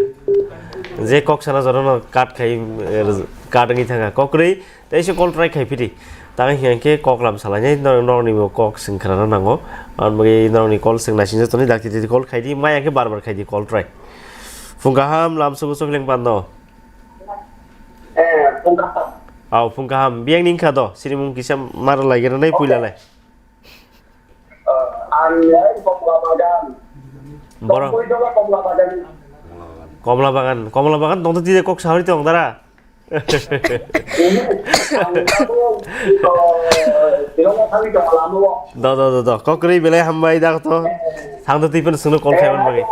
Je kok sana jora no cut khai, eh, cut wngwi thangkha. Kokrwi Tei se call try khai phiri. Tang hiya khe kok lam salai nai, nor-, norokni bo kok swng khna nango. Ang bagwi norokni call swng naising jotoni dakti dakti call khai di, maya khe bar bar khai di call try. Phung kaham lam sugu sukleng pando. Eh, phung kaham. Au, phung kaham. Biyang ni wngkha do, sirimung kisa maro lai gana nai puila lai. Ang lai Komla Bagan. Borok. Tongpui dolo Komla Bagan. Komla bagan, komla bagan tongtho tide kok sahori tong dara. Do, do, do, do. Kokri belai hambai da to. Thangtho twi phano sungno call khaiman bagwi.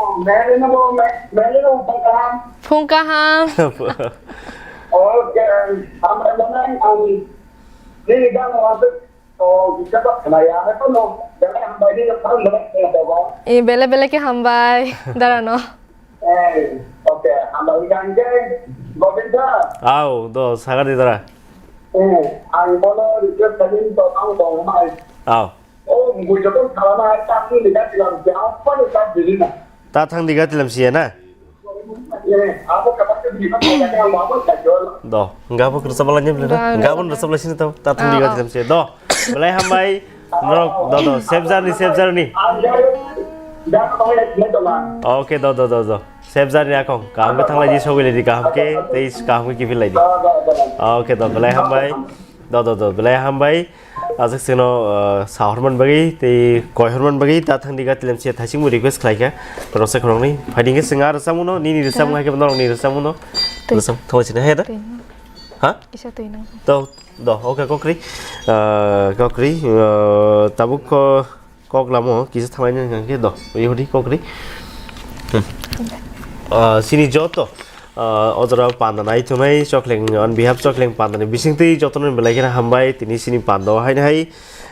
Phung kaham. Eh, bele bele ke hambai, darano. Eh, okay, hambai kangke, Govinda. Au, do, sagadi dara. Eh, ang bono request khaini to ang dong mai. Au. Oh, bujapo thala mai, tak ni liga tilam, jang pa ni tak dili na. Ta thang diga tilam siya na. Eh, abo kapak ke dili na, ang abo tak jual. Do, enggak apa kerja balanya beli na. Enggak pun rasa beli sini tau, ta thang diga tilam siya. Do, belai hambai. Norok, do, do, safe journey, safe journey. Oke, do, do, do, do. Safe journey akong. Kaham ke thanglai di, sogwi lai di, kaham ke, tei kaham ke kifil lai di. Oke, do, belai hambai. Do, do, do, belai hambai. Ajak sino, uh, sahorman bagi, tei koihorman bagi, ta thang di ga tilam sia thasing mu request khlai kha. Rosek khoroknwi. Phaiding ke singa rwchapmung no, nini rwchapmung hai ke norok ni rwchapmung no. Rwchap, thanglai sini, hai da? Ha? Isa twi nang. To, do, oke, kokri. Ah, kokri, ah, tabuk ko, kok lamo, kisa thanglai nang khe do, yahudi kokri. Hmm. Ah, sini joto, ah, ojora panda nai thunai chokleng, on behalf chokleng panda ni bising twi joto no belai kheno hambai, tini sini panda o haino hai,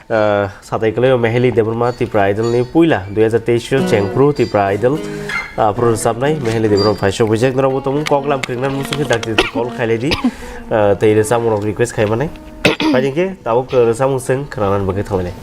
ah, satai kwlai o Meheli Debbarma Tipra Idol ni puila dui hajar teis o chengphru Tipra Idol, ah, phuru rwchapnai Meheli Debbarma phaisok bujak norok bo tongmung kok lam kring nan musung khe dakti call khailai di. Ah, tei rwchapmung rok request khai manai. Phai di khe tabuk rwchapmung chwng khwna nani bagwi thanglainai.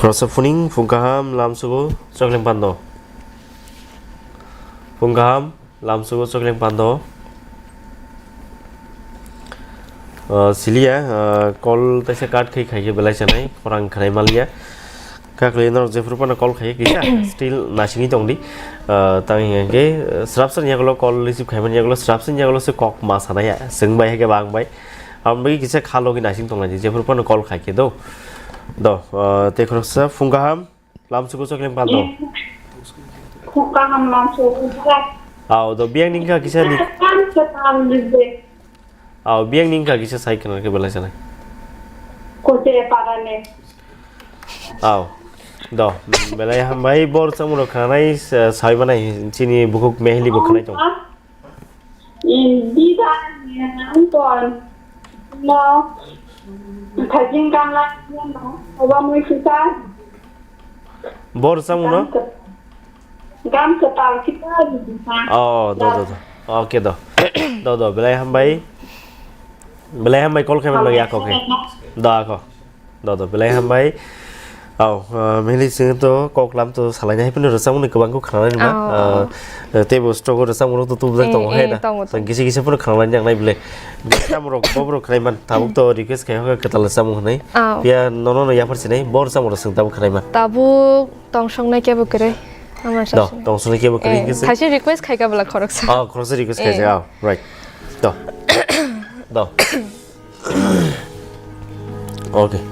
Asa phuning phung kaham lamsugo chokleng pando. Phung kaham lamsugo chokleng pando. Ah, siliya, ah, call taisa cut khai khai khe belai sanai, khorang khanai maliya. Kakle norok jephuru phano call khai kisa, still nasingwi tongdi. Ah, tang hiya khe, ah, srapsa ni yagulo call receive khaimani yagulo, srapsa ni yagulo se kok ma sanaya, swng bai hai khe bang bai. Ang bai kisa kha logi nasing tonglaidi, jephuru phano call khai khe do. Do, ah, tei khoroksa phung kaham, lamsugo chokleng pando. Phung kaham lamsugo. Aw, do biyang ningkha kisa ni. Kam se kam lije. Aw, biyang ningkha kisa sai khna khe belai sanai. Koche parane. Aw. Do, belai hambai bor chamung rok khanai, sa-, sai manai chini bukhuk mehli bo khanai tong. Bida ni angkon. No. Thajin gamla no. Oba mui sisa. Bor chamung no? Gam kwtal kita. Oh, do, do, do. Okay, do. Do, do, belai hambai. Belai hambai call khaimani bagwi ako khe. Do, ako. Do, do, belai hambai. Aw, ah, mili sing to kok lam to salai nai pino rwchapmung ni kwbang kok khnanai nima. Oh. Ah, tei bo stock o rwchapmung rok to tubujak tongo hai da. Tongo, tongo. Kisa kisa pino khnanai nang nai belai. Rwchapmung rok bobo rok khnai man tabuk to request khai hoka kwtal rwchapmung hwnwi. Oh. Phiya nono no yaphar sinai bo rwchapmung rok swng tabuk khnai man. Tabuk tongsong nai kebo kwrwi. Amar sasini. Tongsong nai kebo kwrwi kisa. Thaisi request khai ka bwla khoroksa. Oh, khoroksa request khai ja. Oh, right. Do. Do. Okay.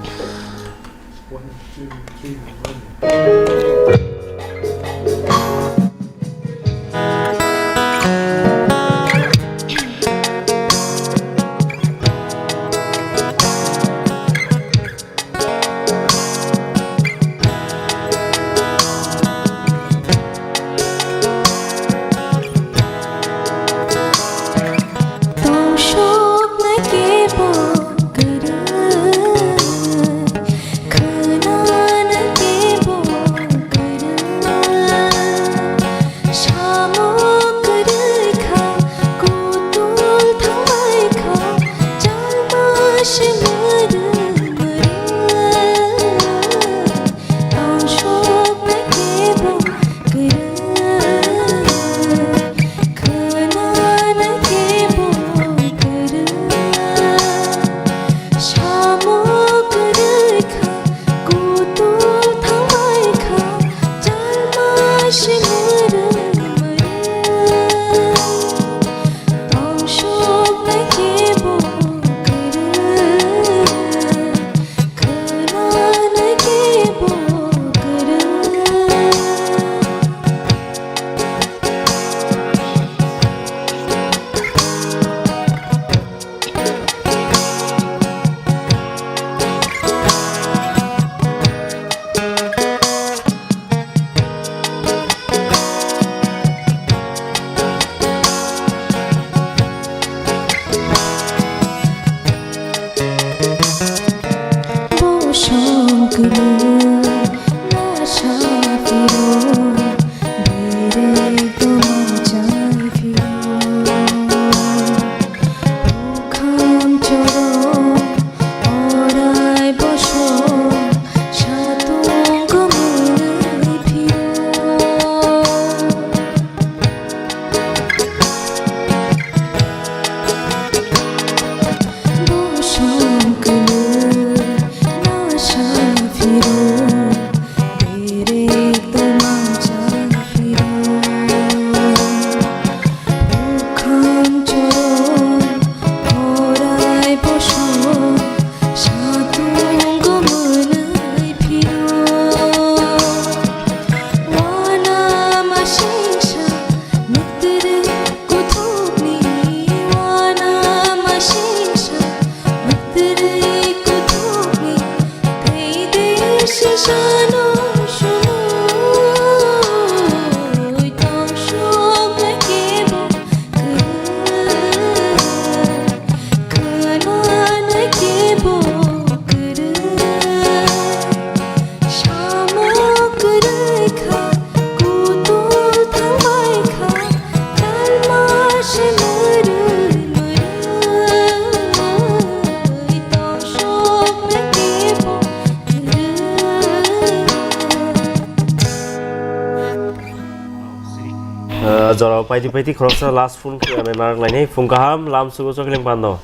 Jora paiti paiti khoroksa last phone khe ane narak lainai. Phung kaham, lam sugo chokling pando.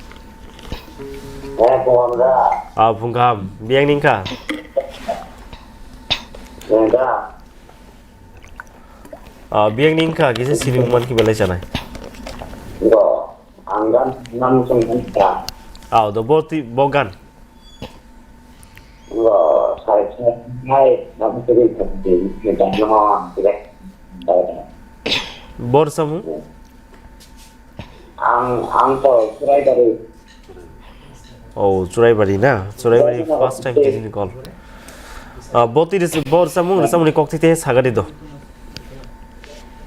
Eh, phung kaham da. Ah, phung kaham. Biyang ningkha? Ningkha. Ah, biyang ningkha, kisa sini man ki belai chanai. Bo, ang gan nam sung ningkha. Ah, do bo ti, bo gan. Bo, sai sai, hai, nam sung ningkha, ningkha, ningkha. Bor samung? Ang, ang to Churaibari. Oh, Churaibari na? Churaibari first time tini ni call. Ah, boti ris-, bor samung, samung ni kok tite sagadi do.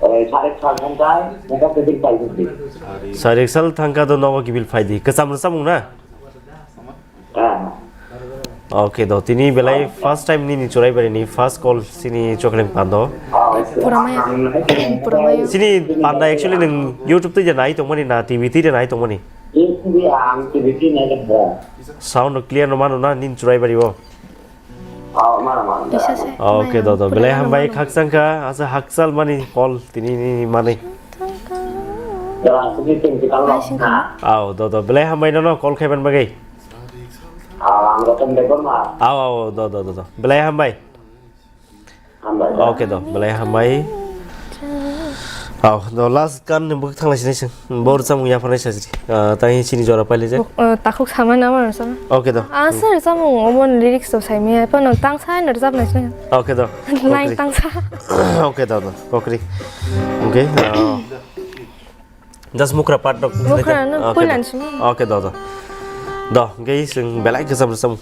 Eh, sarik sal thangkai, nogo kibil paidi. Sarik sal thangka do nogo kibil paidi. Kesam samung na? Ah. Okay do, tini belai first time nini Churaibari ni first call sini chokleng pando. Puramaya. Puramaya. Sini panda actually nung YouTube twi nai tongmani na T V twi nai tongmani? YouTube ang T V twi nai tongmani. Sound clear no mano na nini Churaibari o? Oh, mano, mano. Isa se. Okay do do, belai hambai khakchangkha, asa hakchal mani call tini nini mani. Belai sini ting tikang lo. Aw do do, belai hambai nono call khaiban bagwi. Ah, ang Ratan Debbarma. Aw, aw, do, do, do, do. Belai hambai. Hambai. Okay, do. Belai hambai. Aw, do, last kan ni bwkhak thanglai sinai sing. Bor chamung yapharnai sajri. Ah, tai sini jora pailai je. Buk-, ah, takhuk sama na mano sama. Okay, do. Ah, sir, chamung, omo lyrics to sai mi, pa no tang sai na rajab nai sing. Okay, do. Line kokri. Tang sa. Okay, do, do. Kokri. Okay. Ah. Just mukra part rok. Mukra no, okay, puilan do. Sini. Okay, do, do. Do, hingke chwng belai kwcham rwcham.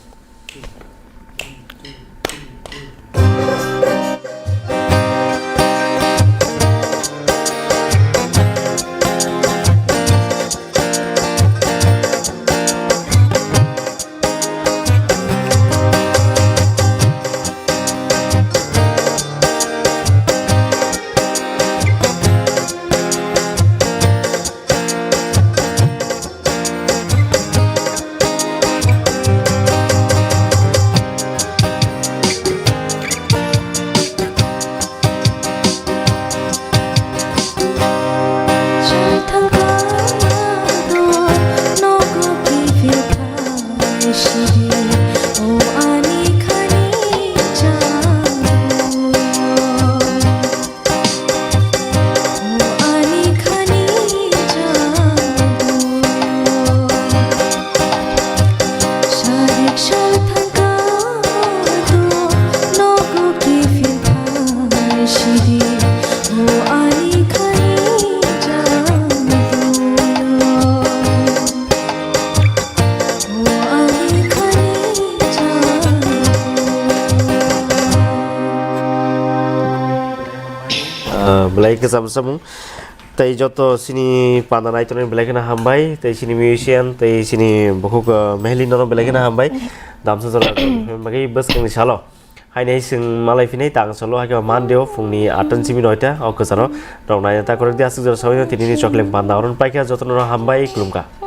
Ah, belai kwcham samung. Tei joto sini panda naitongnai belai kheno hambai, tei sini musician, tei sini bukhuk, ah, Mehli nono belai kheno hambai. Damsa jora bagwi bwskangni salo. Hainai chwng malai phinai tang salo, haikhe Monday o phungni atta ni simi noita o kwcharo. Rok naina ta korok di aswk jora sawi no tini ni chokleng panda. Oron paikha jotono hambai, khulumkha.